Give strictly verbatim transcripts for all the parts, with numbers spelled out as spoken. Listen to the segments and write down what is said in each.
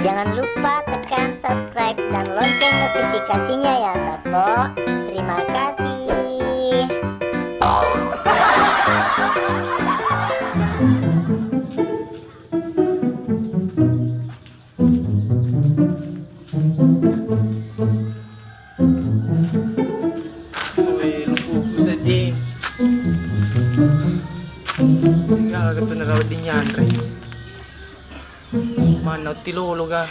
Jangan lupa tekan subscribe dan lonceng notifikasinya ya, Sappo. Terima kasih. Woi, lompoku seddi. Gaga tu narawedding yanre. Manna utti lolo ga.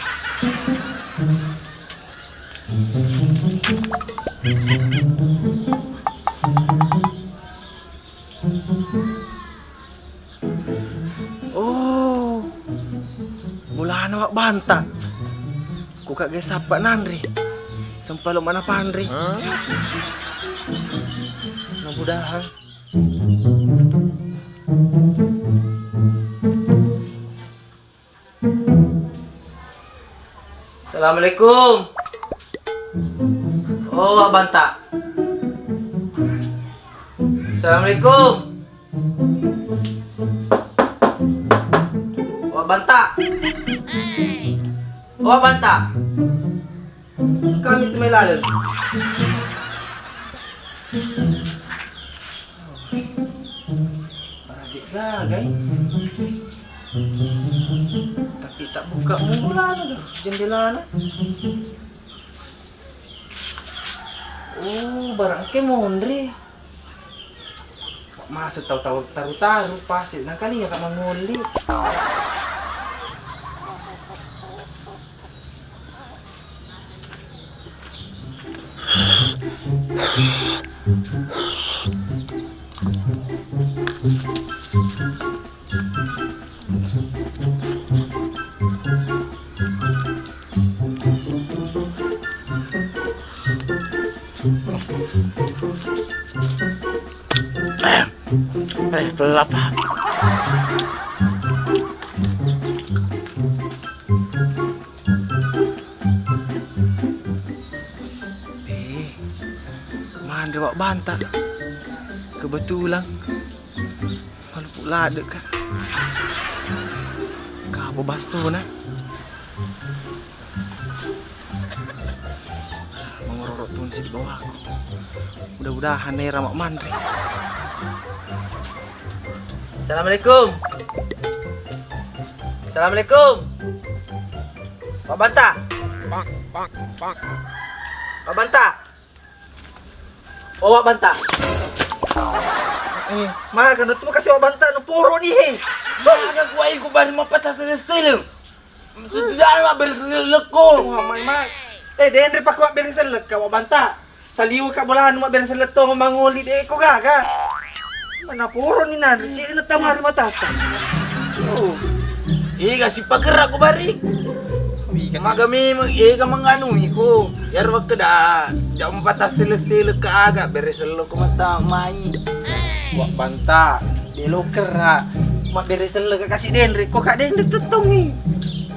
Oh, bolana Wa' Banta. Ko ka ga sappa nanre. Sempalo mana panre. Mudah-mudahan. Assalamualaikum. Oh, Wa' Banta. Assalamualaikum. Wa' Banta. Wa' Banta. Kami tu mai laleng. Adik gagai. Tapi tak buka mula na jendelana. Oh, barang ke monri. Masa tau-tau taru-taru pasti nangkali ya kak mangoli. Eh, pelapa. Eh, manre Wa' Banta. Kebetulan. Malupu ladde ka. Kapa bassona. Mangororo tunsi di bawaku. Mudah-mudahan era mak manre. Assalamualaikum. Assalamualaikum. Wa' Banta. Wa' Banta. Oh, Wa' Banta. Eh, maga na tu kasi Wa' Banta, na poro ni he. Maga kuai ku bari mapata sele-sele. Sudah mabbere sellekko. Wah, mai, mai. Eh, denre pakku mabbere sellekka, Wa' Banta. Saliweng ka bolanu mabbere sellekko mangoli de ko gaga. Mana poro ni nanre, cek na tamari matata. Oh. Ega sipagerak ko bari. Maga memang ega menganu iko. Yar wakkeda jam empat sele-sele ka aga bere sello ko mata mai. Wa' Banta, delo kera. Mabbere sello ka kasi denre, ko ka denre tettongi.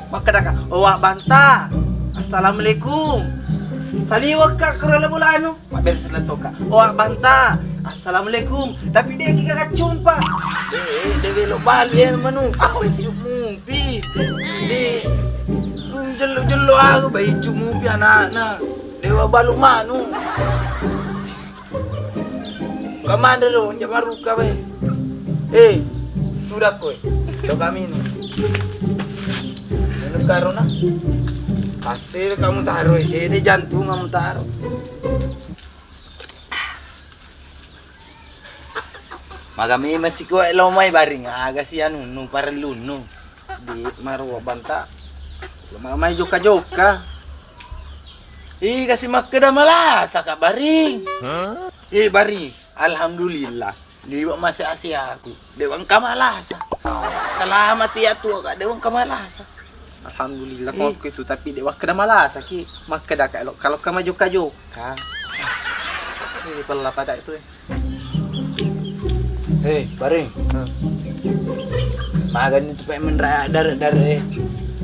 Makkeda ka, "Oh, Wa' Banta. Assalamualaikum." Saliweng ka kero bolanu. Mabbere sello toka. "Oh, Wa' Banta. Assalamualaikum." Tapi de ki ka cumpa. De, de belo balu ya manu. Apa cumupi? De, jello-jello aku bayi cumupi anakna. Dewa balu manu. Kamanda do, jamaruka bae. Eh, sudah koe. Lo kami ini. Ini karena hasil kamu taruh sini jantung kamu taruh. Maga memang sikoe lo mai baring aga si anunnu parellunnu. Di maruwa banta. Lo mai jokka-jokka. Iga si makkeda malasa ka baring. Eh baring. Alhamdulillah. Liwa mase-ase aku. Dewa engka malasa. Selamat ya tua ka dewa engka malasa. Alhamdulillah ko itu tapi dewa keda malasa ki. Makkeda ka lo kalau ka majokka-jokka. Ini pella pada itu. Eh, Baring. Magani tu pae menra dare-dare eh.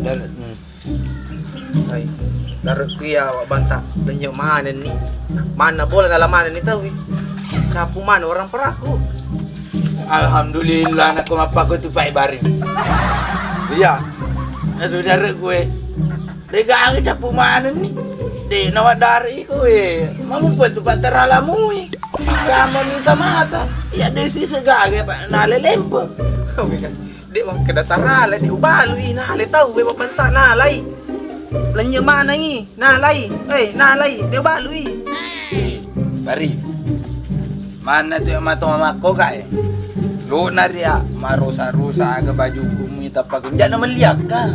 Dare. Hmm. Hai. Darekku iya wa banta. Lenyo manenni. Mana bola dalam manenni tawi. Capu mana orang peraku. Alhamdulillah anakku mappaku tu pae Baring. Iya. Itu darekku eh. Degaga cappu manenni. De nawaddari iko, eh. Mamuppa tu pattarala mui. Kama mita mata. Iya desi segaga, Pak, nale lempe. Oke, kas. De makkeda tarala, de ubalui, nale tau, we, Pak Banta, nalai. Lenye manengi, nalai. Eh, nalai, de ubalui. Bari. Manna tu yang matoa makko ka, eh. Lo naria marusa-rusa aga bajuku mui tappa kenja na melliakka.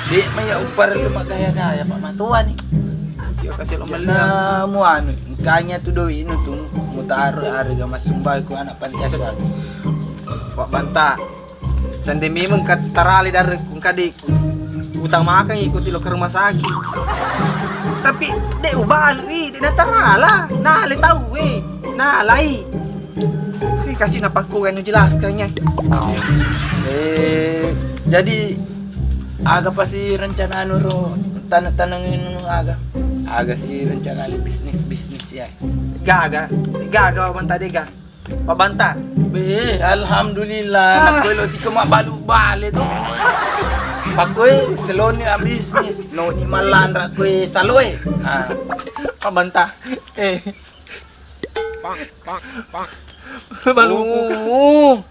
De maya upara lu magaya-gaya, Pak, matoa ni. Yo kasih lo melliak. Mu anu, engkanya tu doi inu tu mutaro harga masumbai ku anak panti asuhan. Pak Banta. Sande memeng ka tarale dareng ku engka de utang makang ikuti lo ke rumah sakit. Tapi de ubalui, de natarala, nale tau we, nalai. Wi kasi napakku kan jelaskannya. Eh, jadi aga pasi rencana anu ro taneng-taneng anu aga? Aga si rencana bisnis-bisnis ya? Gaga, gaga Pak Banta dega. Pak Banta. Be, alhamdulillah, ah, nakko elo siko mabbalu bale tu. Pakkoe seloni bisnis, noni malanra koe saloe. Ah. Pak Banta. Eh. Pak, pak, pak. Baluku. Oh.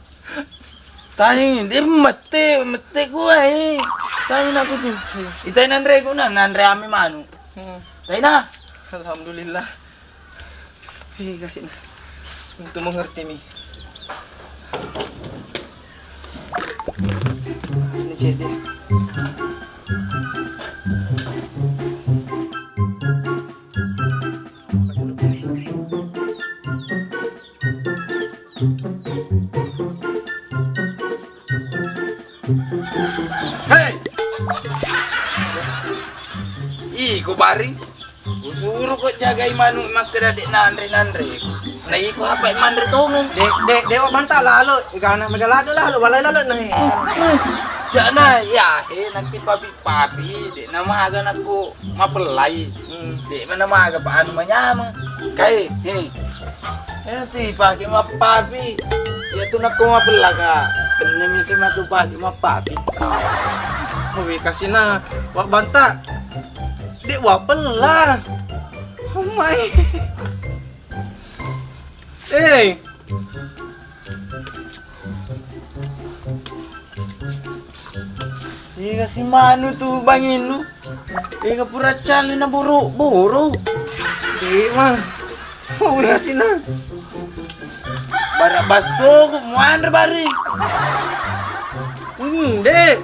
Tani, de mette, mette koe. Tani naku tu. Itai nanre guna, nanre ame manu. Hmm. Taina. Alhamdulillah. Eh, kasih nah. Untuk mengerti mi. Ini cek dia. Hei! Iko bari. Usuru ko jagai manu makkeda de nanre-nanre. Na iko apa manre tongeng. De, de, dewa manta lalo. Igana mega lado lalo, walai lalo nah. Jana ya he nanti papi-papi de namaga nakko mapellai. Hmm, de mana maga pa anu manyameng. Kai, he. Eh, tu ipake mappapi. Iya tu nakko mapella ka. Penne mi sima tu pake mappapi. Owi kasina, Wak Banta. Dek wapella. Oh my. Eh. Ega si manu tu banginu. Ega pura calli na boro-boro. Dek ma. Oh, ega si na. Bara basso ku muanre bari. Hmm, dek.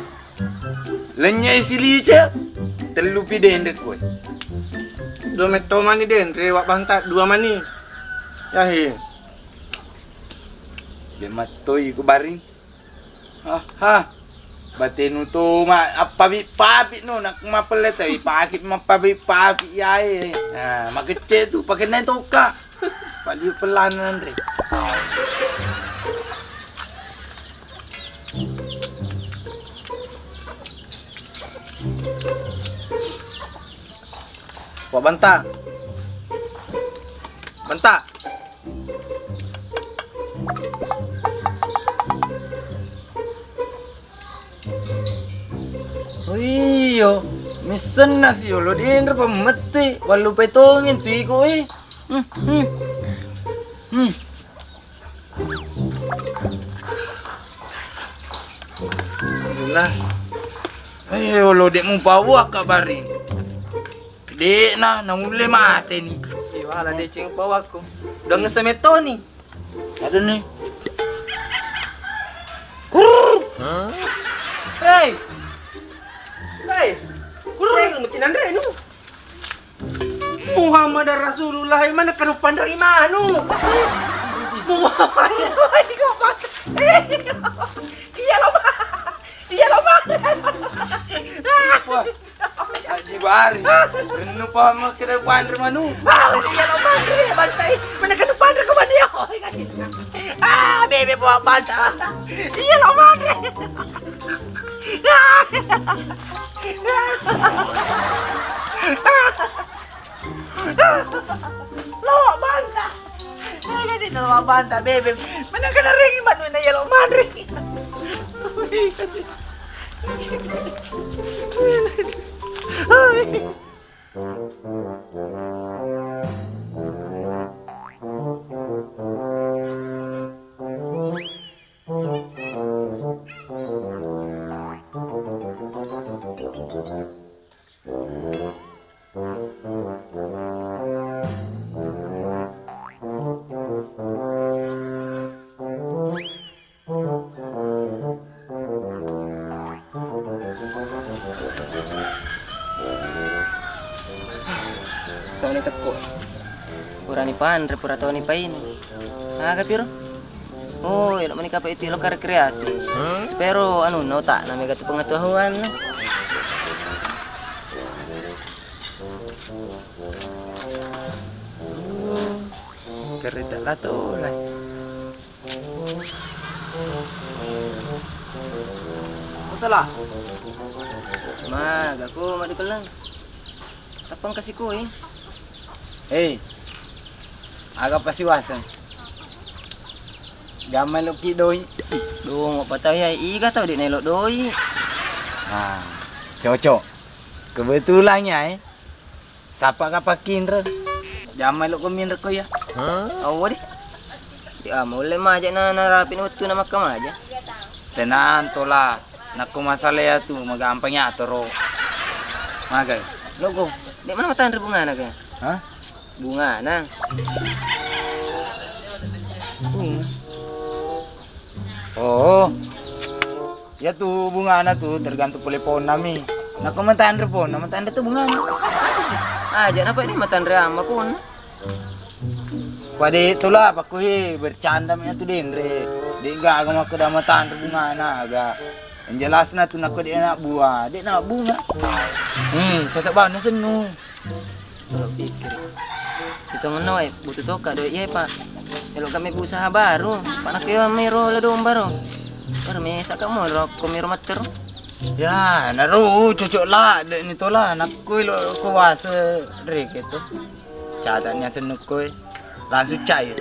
Lenyai silice, tellu pi denre koe. Dua metto mani denre, Wak Banta, dua mani. Yahi. De mattoi ku bari. Aha. Batenu to ma appabi-pabi no nak mapelle te ipake mappabi-pabi yae. Nah, makecce tu pakenna toka. Paliu pelana anre. Wak Banta. Banta. Oh iyo, missenna si yolo denre pamette, wallupai tongeng tu iko e. Hmm, hmm. Hmm. Alhamdulillah. Eh, yolo dek mupau akka bari. Dek na, na mulle mate ni. Iwala deceng pawakku. Udah ngesemetoni. Ada nih. Kurr. Hei. Hei. Kurr, mutinanre nu. Muhammad Rasulullah, mana kanu pandang imanu? Muhammad. Iya lo, Pak. Iya lo, Pak. Wah. Aji bari. Rennu pa makkeda panre manu. Ah, iya lo panre, bantai. Mana kanu panre ko manu ya? Ah, bebe bawa banta. Iya lo panre. Lo banta. Iya kasih lo banta, bebe. Mana kena ringi manu na iya lo panre. Soni tekku. Purani panre, pura toni paini. Aga piro? Oh, elo mani kapa itu elo rekreasi. Supero anu no tak na mega tu pengetahuan. Kereta lato lah. Betul lah. Ma, gaku madu kelang. Tapang kasi kui. Hei, aga pasiwaseng. Gamai lo ki doi. Dong, apa tahu ya, iga tahu di nelo doi. Ah, cocok. Kebetulan ya, eh. Sapa ka pakinre? Jamai lo ko minre ko ya. Awwa di. Ya, mulle maja na, na rapi ni wettu na makka maja. Tenang, Tola. Nakko masalah ya tu, magampang ya toro. Magai. Lo ko. Dek mana matanre bungana ke? Hah? Bungana. Bunga. Oh. Ya tu bungana tu tergantung pole ponna mi. Nakko matanre ponna, matanre tu bungana. Aja napa di matanre amma ponna. Pade Tola pakku he bercanda mi tu denre. De gaga makkeda matanre bungana aga. Yang jelasna tu nakko de anak buah, de anak bunga. Hmm, cocok banget sennu. Kalau pikir. Sitongenna wae, butuh toka doi iye, Pak. Elo kami usaha baru, Pak, nakkewa mero la domba ro. Baru mesa kamu ro, ko mero mattero. Ya, naro cocok la, de ni Tola, nakko elo ko wase reke tu. Catat ni asennu koe. Langsung cair.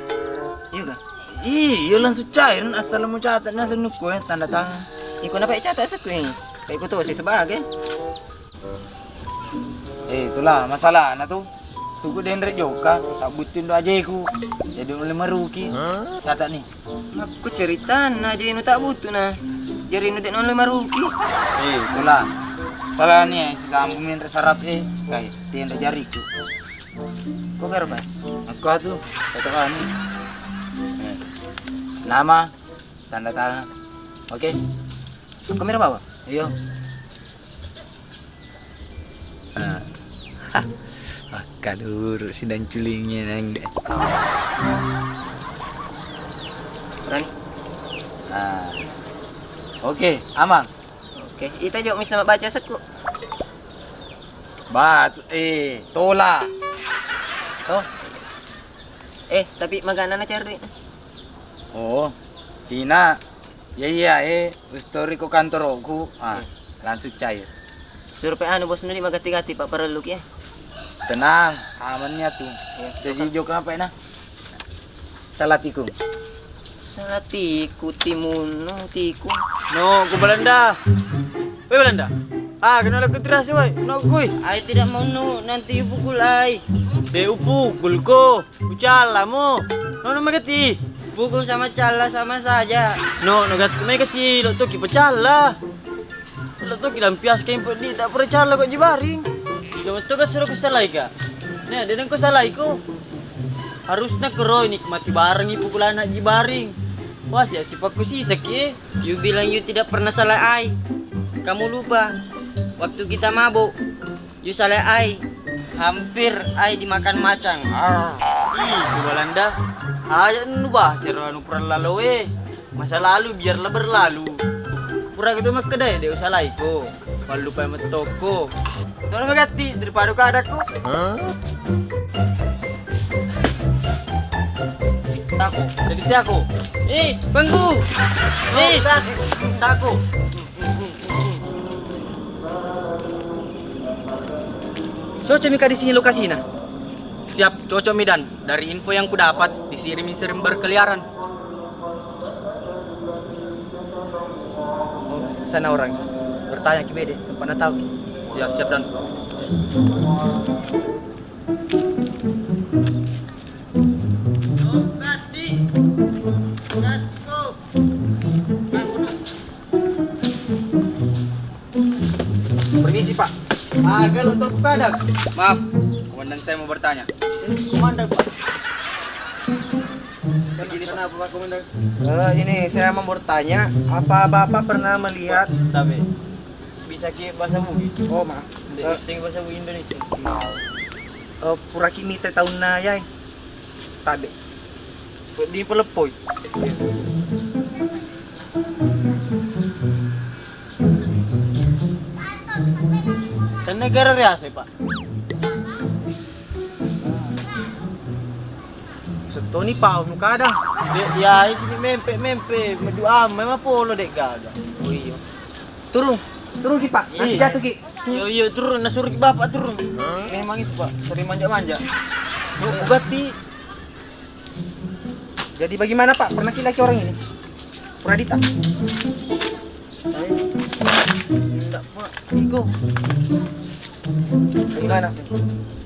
Iya kah? Iya, langsung cair. Asal mau catat ni asennu koe, tanda tangan. Iko napa catat sekue? Kayak iko tuh si sebagai. Eh, itulah masalahna tu. Tuku denre joka, tak butuh ndo ajeku. Jadi oleh maruki. Catat ni. Makku ceritana aja nu tak butuh nah. Jari nu dek oleh maruki. Eh, itulah. Salah ni, eh, si sambu minre sarap eh. Kai, denre jariku. Kok berapa? Aku tu, kata anu. Eh. Nama, tanda tangan. Oke. Aku merah apa? Iya. Ah. Hah. Makkaluru sidang culingnya nang de. Rani. Ah. Oke, aman. Oke, ita jo misa baca seku. Batu, eh, Tola. Oh. Eh, tapi magana na cari. Oh, Cina. Iya, iya, eh, ustori ko kantoroku. Ah, langsung cair. Suruh pe anu bos nuli magati-gati, Pak, parellu ki, eh. Tenang, amannya tu. Iya, jadi jok apa nah? Salah tikung. Salah tiku, timunno tiku. No, ku Belanda. Weh, Belanda. Ah, kenal aku terasa, woi. No, kui. Ai tidak mau nu, nanti ibu kulai. De upukul ko. Ucalla mo. Nono magatti. Pukul sama calla sama saja. No, no gatti mai kasi lo toki pacalla. Lo toki lampias kain peddi tak pura calla kok jibaring. Iko metto ka suro kusalai ka. Ne, deneng ko salai ko. Harusna kero nikmati barengi pukulan anak jibaring. Wah, sia sipakku sisaki eh. You bilang you tidak pernah salah ai. Kamu lupa waktu kita mabuk. Yu sale ai, hampir ai dimakan macang. Arr. Ih, ku Balanda. Aja nu bahas ero anu pura lalo e. Masa lalu biarlah berlalu. Pura kedo makkedai de usalaiko. Pallupai mettokko. Nono magatti daripada kadakku. Tako, jadi tako. Eh, bangku. Eh, tako. Cocok mi ka di sini lokasina? Siap, cocok mi Dan. Dari info yang kudapat, di sini mi sering berkeliaran. Oh, sana orang. Bertanya ki bede, sempat na tahu ki. Ya, siap Dan. Permisi, Pak. Aga lo, Pak, ada? Maaf, komandan saya mau bertanya. Komandan, Pak. Begini, Pak. Kenapa, Pak Komandan? Eh, ini saya mau bertanya, apa Bapak pernah melihat Tabe. Bisa ki bahasa Bugis? Oh, maaf. Nde, eh, sing bahasa Bugis Indonesia. Eh, puraki mita taunna yae. Tabe. Di peleppoi. Kan negara riasai, Pak. Settoni pau nu kadang. De, ya, isi mempe, mempe, maju amma, ma polo dek gaga. Oh iya. Turun, turun ki, Pak. Nanti jatuh ki. Iyo, iyo, turun, nasuruh ki Bapak turun. Memang itu, Pak, sering manja-manja. Bu, bugatti. Jadi bagaimana, Pak? Pernah ki laki orang ini? Pradita? Tidak, Pak. Iko. Bagaimana?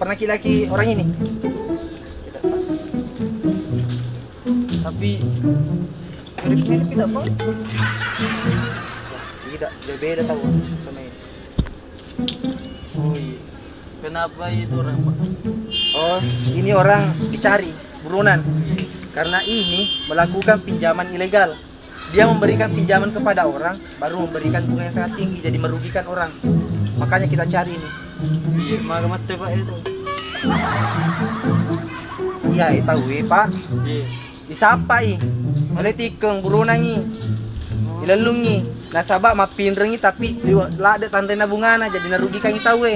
Pernah ki laki orang ini? Tidak, Pak. Tapi mirip-mirip tidak, Pak? Tidak, beda tahu sama ini. Oh iya. Kenapa itu orang, Pak? Oh, ini orang dicari buronan. Iya. Karena ini melakukan pinjaman ilegal. Dia memberikan pinjaman kepada orang, baru memberikan bunga yang sangat tinggi, jadi merugikan orang. Makanya kita cari ini. Iya, maka mate, Pak, itu. Iya, eh, tahu, eh, Pak. Iya. Disappai, male tikkeng, buronangngi, ilellungngi, nasaba mappinrengngi, tapi liwe-, ladde tanrena bungana, jadi narugikangngi tauwe.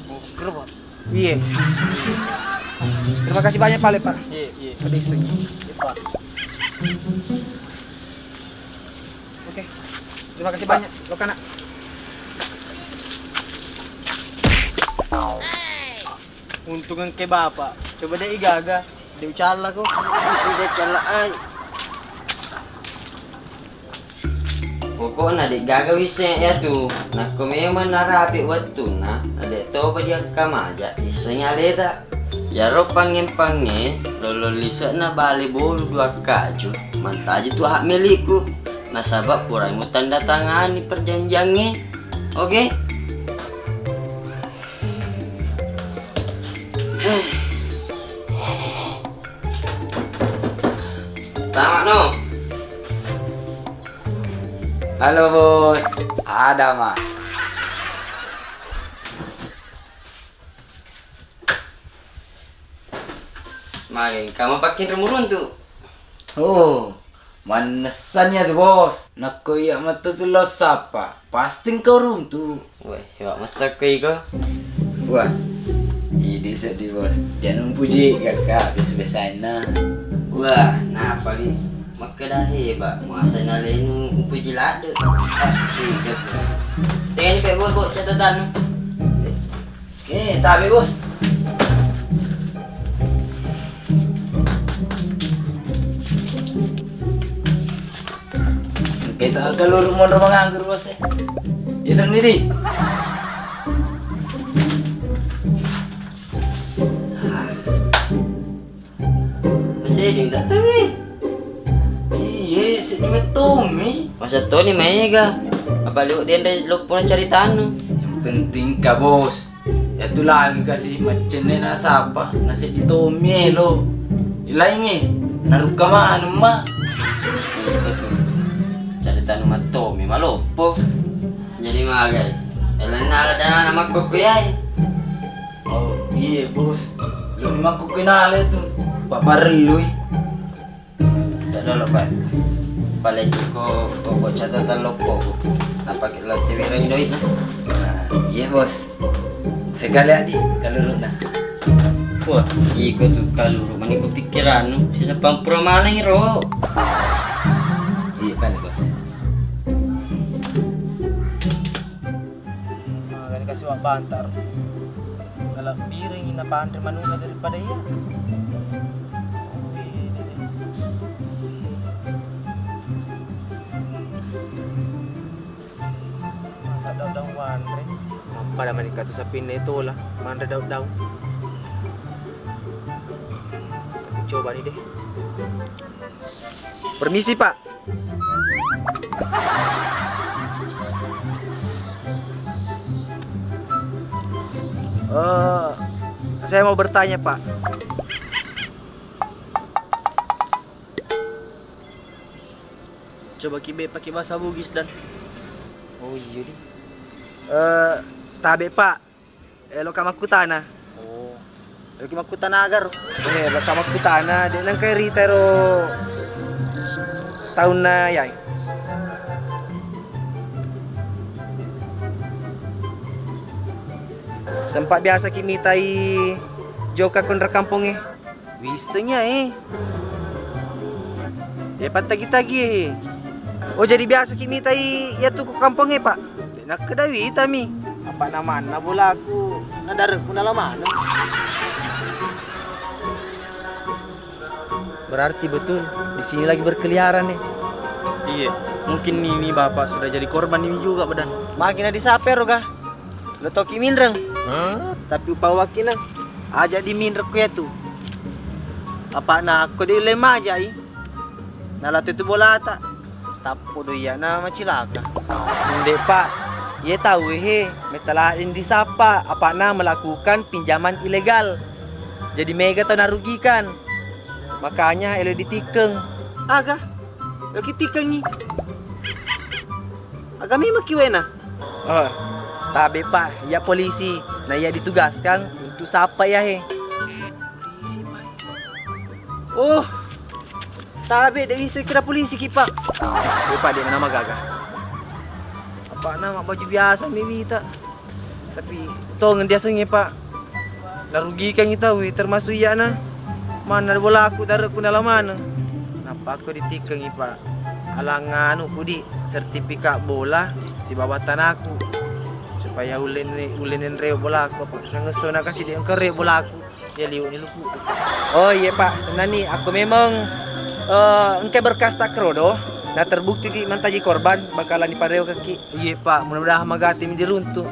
Oh, keren, Pak. Iye. Terima kasih banyak, Pak, le, Pak. Iye, iye. Pada iseng. Iye, Pak. Oke. Terima kasih banyak, lo kana. Untung engke Bapak. Coba deh igaga. Dé ucalla ko. Dé ucalla ai. Pokokna dé gaga wisseng iyatu. Nakko memang narapi wettunna, na dé topa diakkamaja, issengngi aleta. Iyaro pangngé-pangngé lolong lise'na balé bolu dua kaju, mantaji tu hak milikku. Nasaba purai mutanda tangani perjanjiangngé. Oke? Tama no. Halo, Bos. Ada, Ma. Magi, kamu pakin remuruntu? Oh, mannessanni atu, Bos. Nakko iya metto tu lao sappa, pasti engka uruntu. Weh, hebat metto ko iko. Wah, idi seddi, Bos. Jangan mupuji kakak, biasa-biasanna. Wah, napa ni? Makkeda hebat, masa nalenu mupuji ladde. Pasti gitu. Tengani pe, Bos, Bos, catatannu. Eh, tabe, Bos. Kita kaluru monro manganggur, Bos, eh. Iseng ni, di. Masih ding tak tahu, eh. Iye, seddi mettomi. Masa toni maega. Apa liu denre loppona caritanu. Yang penting ka, Bos. Iyatu lagi kasi maccenne nasapa, naseddi tommi elo. Ilaingnge, narukka maneng ma. Caritanu mattomi maloppo. Jadi magai. Elenna ala dana makkokko yai. Oh, iya, Bos. Lu makkokko nale tu. Paparellui. Tidak dulu, Pak. Paling ko, ko, ko catatan loppo. Apa kita tiwirangi doitna? Nah, iya, Bos. Sekali adi kaluruna. Wah, iko tu kaluru mani ku pikirannu. Sisa pampura maneng ro. Iya, kan, Bos. Nah, kan kasih wak bantar. Kalau piring ina panre manuka daripada iya. Masa daun-daun wanre. Pada menikah tu sapinna itu lah, manre daun-daun. Tapi coba ni deh. Permisi, Pak. Eh, saya mau bertanya, Pak. Coba ki be pakai bahasa Bugis, Dan. Oh iya di. Eh, tabe, Pak. Eloka makkutana. Oh. Eloki makkutana aga ro? Eh, eloka makkutana, de' nengka rita ro taunna yai. Sempat biasa ki mitai jokka konra kampongnge. Wissengi ae. Iya pattagi-tagi e. Oh, jadi biasa ki mitai iya tu ku kampongnge, Pak? De' nakkeda witami. Apa namanna bolaku, nadarekku nala maneng. Berarti betul di sini lagi berkeliaran nih. Iya, mungkin ini bapak sudah jadi korban ini juga, Badan. Makina di sape roga. Lo toki minreng. Tapi upawakki nang aja di minreng ku yatu. Apa na akko di le majai. Nala tu bolata. Tappo do iyana macilaka. Inde, Pak. Iye tau he, metta ladde' disappa, apa'na melakukan pinjaman ilegal. Jadi mega tau narugikan. Makanya elo ditikeng. Aga? Lo kitikengi. Aga memang ki wena? Oh, tabe, Pak, iya polisi. Nah, iya ditugaskan untuk sapa iya he. Oh, tabe, de' bisa kira polisi ki, Pak. Iya, Pak, de' nama gaga. Apa nama baju biasa mi wita. Tapi tongeng diasengnge, Pak. Narugikangngi tau, termasuk iyana. Manna bolaku, darekku nala maneng. Nappa ko ditikengngi, Pak. Alang anu kudi sertifikat bola sibawa tanaku. Supaya ulle ne-, ulle nenreo bolaku, Pak. Sangesso nakasi de' engka reo bolaku. Iya liwe' ni luku. Oh iye, Pak, sennani akko memeng, eh, engka berkas takkerodo, na terbukti ki mantaji korban, bakalan dipareo kaki. Iye, Pak, mudah-mudahan magati mi diruntu.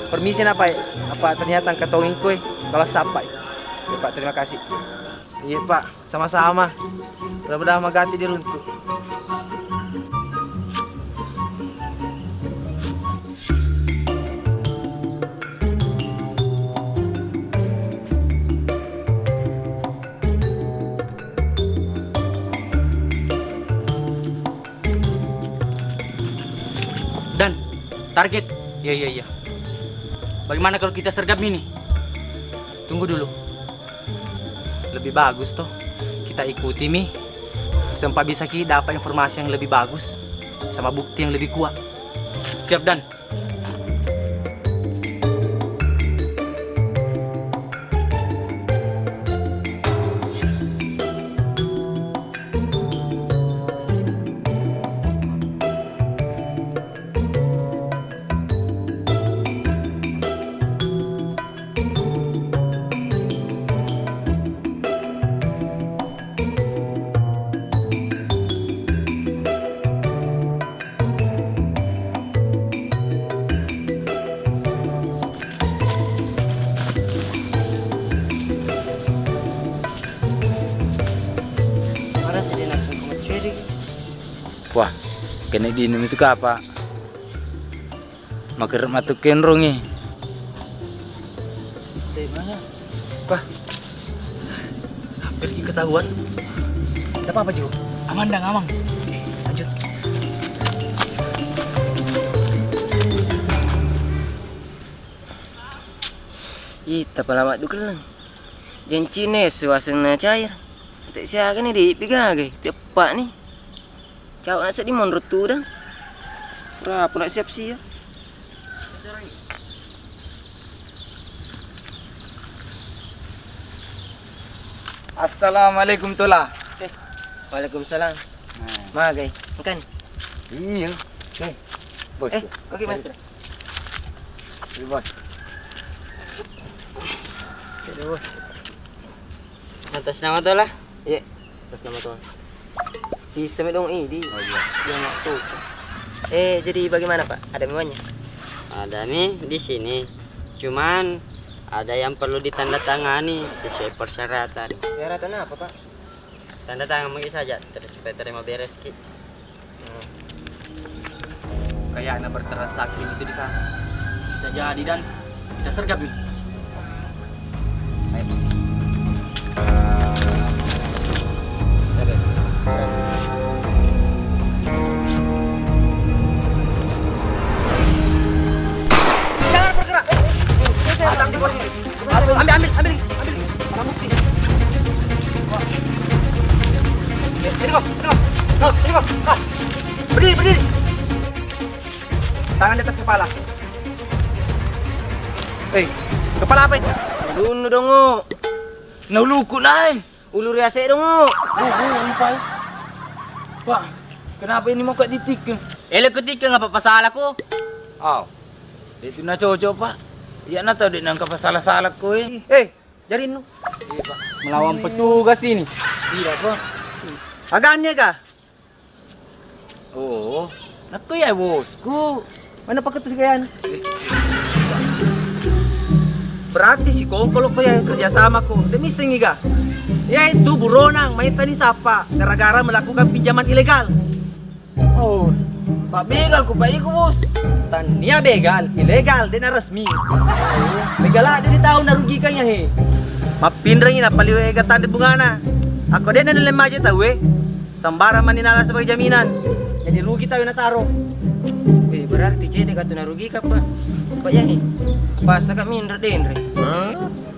Permisi na, Pak, e. Apa ternyata engka tongeng koe, kalau sapa e. Iye, Pak, terima kasih. Iye, Pak, sama-sama. Mudah-mudahan magati diruntu. Dan, target. Iya, iya, iya. Bagaimana kalau kita sergap ini? Tunggu dulu. Lebih bagus toh. Kita ikuti mi. Sempat bisa ki dapat informasi yang lebih bagus sama bukti yang lebih kuat. Siap, Dan. Wah, kena diinum itu kapa? Makerep matu kenrongi. Wah, hampir ki ketahuan. Tidak apa-apa, Jo. Aman, Dang, aman. Oke, lanjut. Ih, tapalama dukelleng. Janci ne suasana cair. Te siaga ni di pigagai, tepak ni. Cau na seddi monro tudang. Pura pura siap-siap. Assalamualaikum, Tola. Eh, waalaikumsalam. Nah. Magai, makan. Iya. Eh. Bos. Eh, oke, Mas. Iya, Bos. Oke, Bos. Atas nama Tola? Iya, atas nama Tola. Si Seme dong ini. Oh, iya. Dia nggak tahu. Eh, jadi bagaimana, Pak? Ada memangnya? Ada mi di sini. Cuman ada yang perlu ditandatangani sesuai persyaratan. Persyaratan apa, Pak? Tanda tangan magi saja, terus supaya terima beres ki. Kayaknya bertransaksi itu di sana. Bisa jadi dan kita sergap nih. Ayo. Jangan bergerak. Datang di bos ini. Ambil, ambil, ambil, ambil. Barang bukti. Eh, ini kok, ini kok. Kau, ini kok. Ah. Berdiri, berdiri. Tangan di atas kepala. Eh, kepala apa itu? Dulu dong, oh. Nah, uluku naik. Ulu riase dong, oh. Oh, oh, ini, Pak. Pak, kenapa ini mau kak ditikeng? Eh, lo ketikeng apa pasalahku? Oh, itu na cocok, Pak. Ya, na tahu dek nangka pasalah-salah ko, eh. Eh, jarinnu. Iya, Pak. Melawan petugas ini. Iya, Pak. Agaknya kah? Oh, nakko ya bosku. Mana pakai tuh sekian? Berarti si kongkolo ko ya kerja sama ko. Demi sengiga. Ya itu buronang, main tadi sapa gara-gara melakukan pinjaman ilegal. Oh, Pak begal ku, Pak, iku, Bos. Tania begal, ilegal, dena resmi. Begal ada di tahun narugikan ya, he. Mappinrengi napaliwe gatande bungana. Ako dena nalemaje tawe. Sembarang mani nala sebagai jaminan. Jadi rugi tawe nataro. Eh, berarti cedde katu narugikan, Pak. Pak, ya, he. Apa saka minre denre?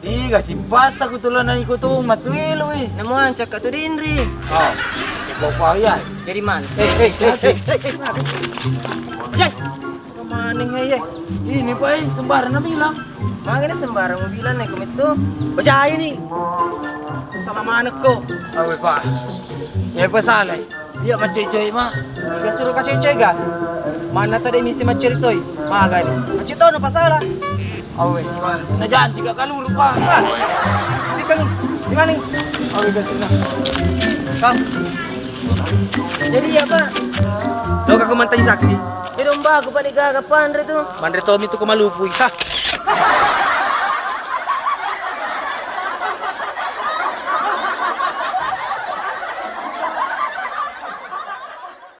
Iga sipasa ku tulana iko tu matuilu i. Namo ancak ka tu dinri. Oh, iko pa iya. Jadi mana? Eh, eh, eh, eh, eh, eh. Jai. Kemana ya? Ini pa, eh, sembarang na bilang. Mangga na sembarang mau bilang naik komittu. Bajai ni. Sama mana ko? Awe pa. Ya pa salah. Iya, maccoi-coi, Mak. Iya, suruh kacoi-coi ga. Mana tadi misi maccoi toi? Maga ni. Maccoi tono pasala. Awe, na janji ka kaluru, Pak. Pak. Di kan, di mana? Awe, ga sini. Kang. Jadi iya, Pak. Lo ka ko mantai saksi. Di domba aku pada gaga panre tu. Manre tomi tu ko malupui. Hah.